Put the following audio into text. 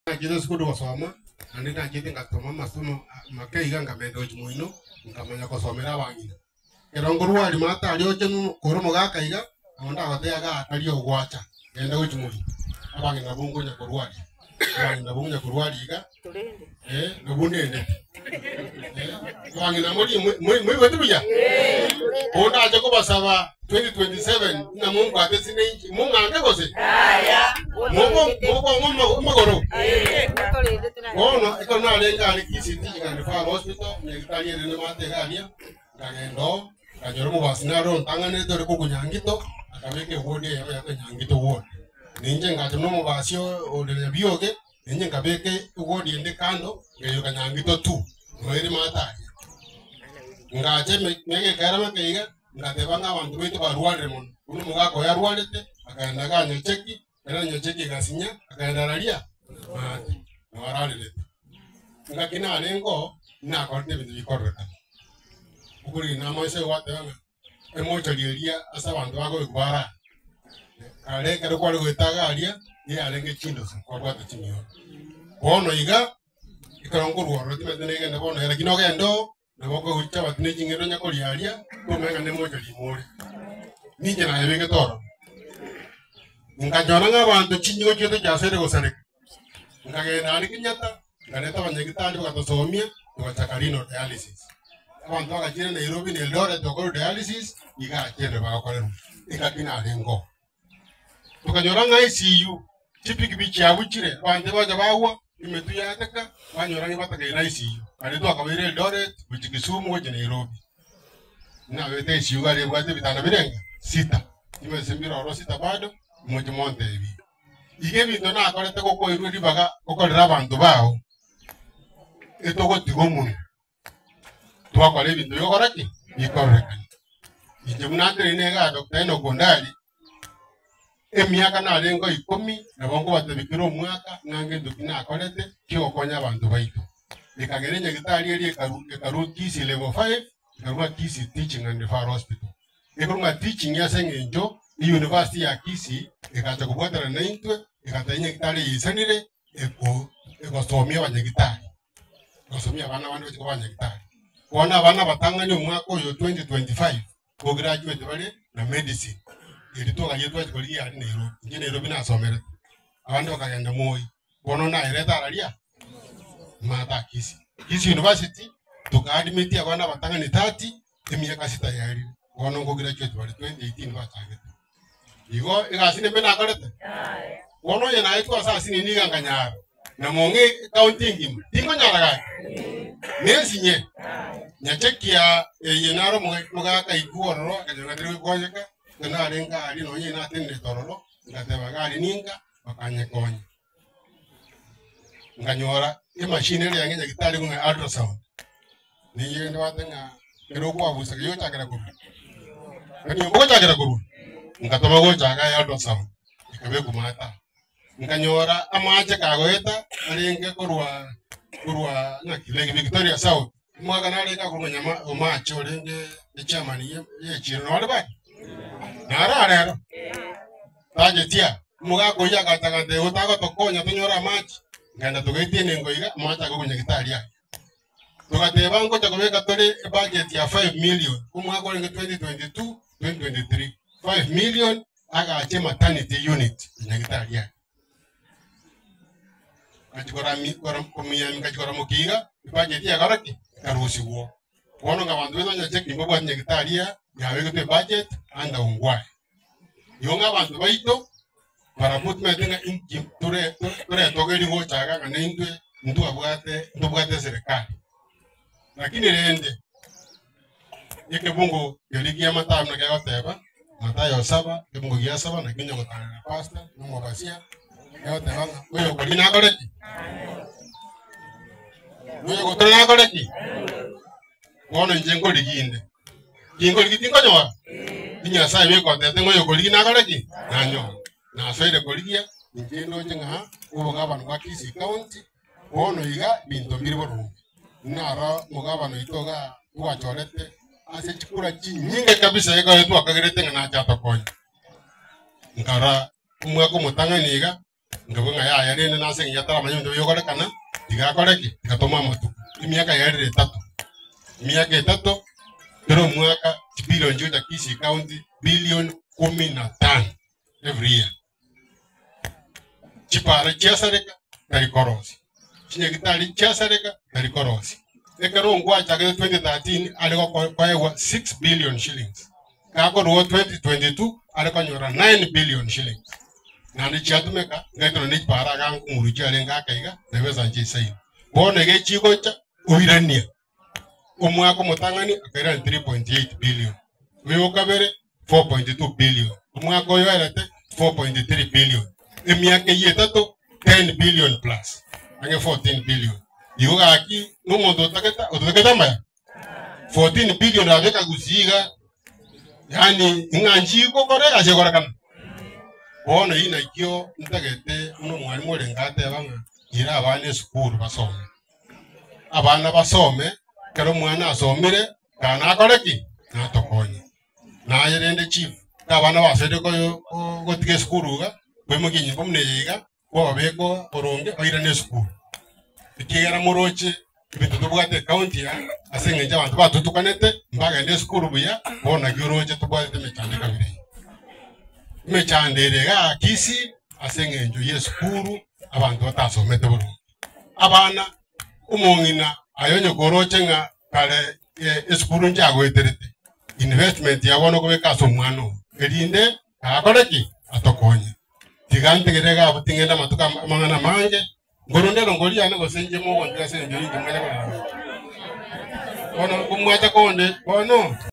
Nachete esukuru gosoma, naende nachete ngasoma amasomo make iga nkamenta gochia moino, nkamanya gosomera abang'ina. Ekero nkorwaria maate aria oche kore omogaka iga, nabo ndagotebia iga tari ogwacha, genda gochia moino. Abang'ina nabwo nkonya korwaria, abang'ina nabwo nkonya korwaria iga, eh, nabwo ndendete. Abang'ina morie moigwete buya? Bono ndache kobasaba 2027 ng'a mombwate ase ninche, mong'ange gose? Mokong'a amagoro? Bono ekero narenge aria Kisii Teaching and Referral Hospital, nyagetari ere nemate iga aria, nkagenda oo, nkanyora omobasi nare ontang'anerete ore korwa Nyangito, akabeka eward eyemo yaito Nyangito ward. Ninche ngacha buna omobasi ore Nyabioge, Inche nkabeka ewodi ende kando, nkayoka Nyangito tu, noere maate aria. Ngacha emiaka ekaera meke iga, ngateba ng'a abanto baito barwarire mono, buna omogaka oye arwarete, akagenda igaa Nyacheki, ekero Nyacheki egasinya, akagenda araria maate, nabo ararerete. Ngaki narenge oo, nakorete ebinto bikororekana. Okorina amaiso gwateba ng'a emochori eria ase abanto bakoigwa barare. Kare ekero kware goeta iga aria, nigo yarenge chindoso kwabwata chimioro. Bono iga, ekero nkorwa ororo timanyeti negende bono iga, lakini ogende oo, nabo okoigwa chichabati na eching'ende onya koria aria, komanya ng'a nemochori ime ore. Ninche nayebegete ororo. Nkanyora ng'a abanto chinyigo chiaito chiasoire gosareka, nkagenda aria Kenyatta, nkareta abanyagitari bagatosomia, togachaka renal dialysis. Abanto bagachire Nairobi na Eldoret gokorwa dialysis, iga achende bagokorerwa, engaki narenge oo. Tokanyora ng'a ICU, chipikipiki chiabuchire, abanto bacha bagwa, emetwe yateka, banyora ng'a batakeire ICU. Aria twakabaire Eldoret, gochia Kisumu, gochia Nairobi. Nabete ICU iga aria ebwate ebitanda birenga? Sita. Timanyeti mbire ororo sita bado, moche montebie. Iga ebinto nakorete gokoirwe ribaga gokorera abanto bao, etogotiga omonwa, twakora ebinto bigokora ki? Bikororekana. Inche buna nteneine igaa Doctor Enock Ondari, emiaka narenge o ikomi, nabo nkobatebia kera omwaka ng'a ngento ki nakorete kiogokonya abanto baito. Ekagera enyagitari eria ekaru ekarwa Kisii level five, ekarwa Kisii Teaching and Referral Hospital. Ekorwa ng'a teaching ase eng'encho eyunivasiti ya Kisii egacha kobwatana naintwe, egateba enyagitari eye eisanire eko egosomia abanyagitari, egosomia abana bande bache koba abanyagitari. Bono abana abatang'ani omwaka oyo 2025, bograduate bare na medicine, erio twagaria twachia korigia aria Nairobi, inche Nairobi nasomerete, abande bakagenda Moi, bono nayerete araria Mata Kisii. Kisii University, tokaadmit abana abatang'ani 30, emiaka sita yaerire, bono nkograduate bare 2018 bachagete. Igo egasi nembe nakorete? Bono onye naetwe ase ase nini iga nkanyara, na mong'e ekaunti engima, tinkonyara gaki? Nensinye, nyachekia eye naro omoga- omogaka aikwa ororo akanyora ng'a teri gokonyeka, ekero narenge aria nonye natenenete ororo, ngateba iga aria ninka, bakanyekonya. Nkanyora emachine eria yange nyagetari buna ultrasound, nigo egende gwate ng'a ekero okwabusa riria ogochakera korwa, yaani ogochakera korwa, ngatoma gocha iga ya ultrasound, ekabekwa maate aa. Nkanyora amache kagoeta arenge korwa korwa ng'aki Lake Victoria South, omwaka narenge akorwa nyama omache orenge echairman ye echiro nore bado? Naro arero? Tagetia, omogaka oyio agacha agantebia, Igo tagotokonya tonyore amache? Nkaenda togaitia enengo iga, amache akagwa nyagetari aria. Togateba ngocha kobeka tore ebudget ya 5 million, omwaka orenge 2022, 2023, 5 million agache maternity unit nyagetari aria. Ngachia korami kora komiami ngachia koramokia iga, ebudget yakora ki? Ekarusigwa. Bono ng'a abanto baito onye cheki mbabwate nyagetari aa, yabegetwe ebudget under Ongwae. Igo ng'a abanto baito barabwo timanyete ng'a inki tore toretogerie gocha iga ng'a naintwe ntwabwate ntobwate eserekari. Lakini rende, ekebungo keria kia Mathayo buna kegoteba, Mathayo saba, ekebungo gia saba naki onye gotarera pastor, na omobasia, egoteba ng'a oyokoria nakore ki? Oyogotora nakore ki? Bono inche nkorigia inde. Tinkorigia tinkonyora? Nyasae bweka otebete ng'a oyokorigia nakore ki? Nanyore. Nasoire korigia, inche ndoche ng'a obogabana bwa Kisii County, bono iga binto mbire boronge. Naro omogabana oito iga twachorete ase chikura chinyinge kabisa ekero twakagerete ng'a nache atokonye. Nkarora omwaka omotang'ani iga. Nkabua ng'a yaya rende nase eng'encho ataramanya ebinto bigokorekana, tiga akore ki? Tiga tomoe amatuko. Emiaka yaerire etato, emiaka etato, kera omwaka chibilion chigocha Kisii County, billion kumi na tano every year. Chipara chiasareka tari korosia, chinyagitari chiasareka tari korosia. Ekero ngwachagete 2013 are goko- koegwa 6 billion shillings, gakorwa 2022 are konyora 9 billion shillings. Naende chiatumeka ngaitana ne chipara iga nkong'uru chiarenge ake iga, na ebesa nchisaine. Bono iga echigocha oirania Omwaka omotang'ani akairana 3.8 billion, oyo o kabere 4.2 billion, omwaka oyo oerete 4.3 billion, emiaka eyio etato 10 billion plus, ang'e 14 billion. Igo gaki nomonto otagete otagete amaya 14 billion abeka gusii iga, yaani ng'a nchigokora egasi egorekana. Bono eyio nakio ntagete buna omwalimu orenge ateba ng'a ira abana esukuru basome. Abana basome, ekero omwana asomire, kaa nakore ki? Natokonye. Naye rende chief, ekero abana basoire koyo gotiga esukuru iga, koimokia enyimbo buna eye iga, kwababeka boronge bairane esukuru. Ekiagera moroche ebinto tobwate ecounty eye ase eng'encho abanto batotukanete, mbagende esukuru buya, bono naki oroche tobwatete emechando ekabira eye. Emechando ere igaa Kisii ase eng'encho ya esukuru abanto batasomete boronge. Abana, omong'ina aye onye koroche ng'a kare esukuru nchiagoeterete, investment ya bono okobeka ase omwana oo, erinde akore ki? Atokonye. Tiga ntegerere iga abwo ting'ende amatuko amang'ana amange, nkorende erongori yane gose inche mogontiga ase engencho inche mwacha korera. Bono komwacha konde bono.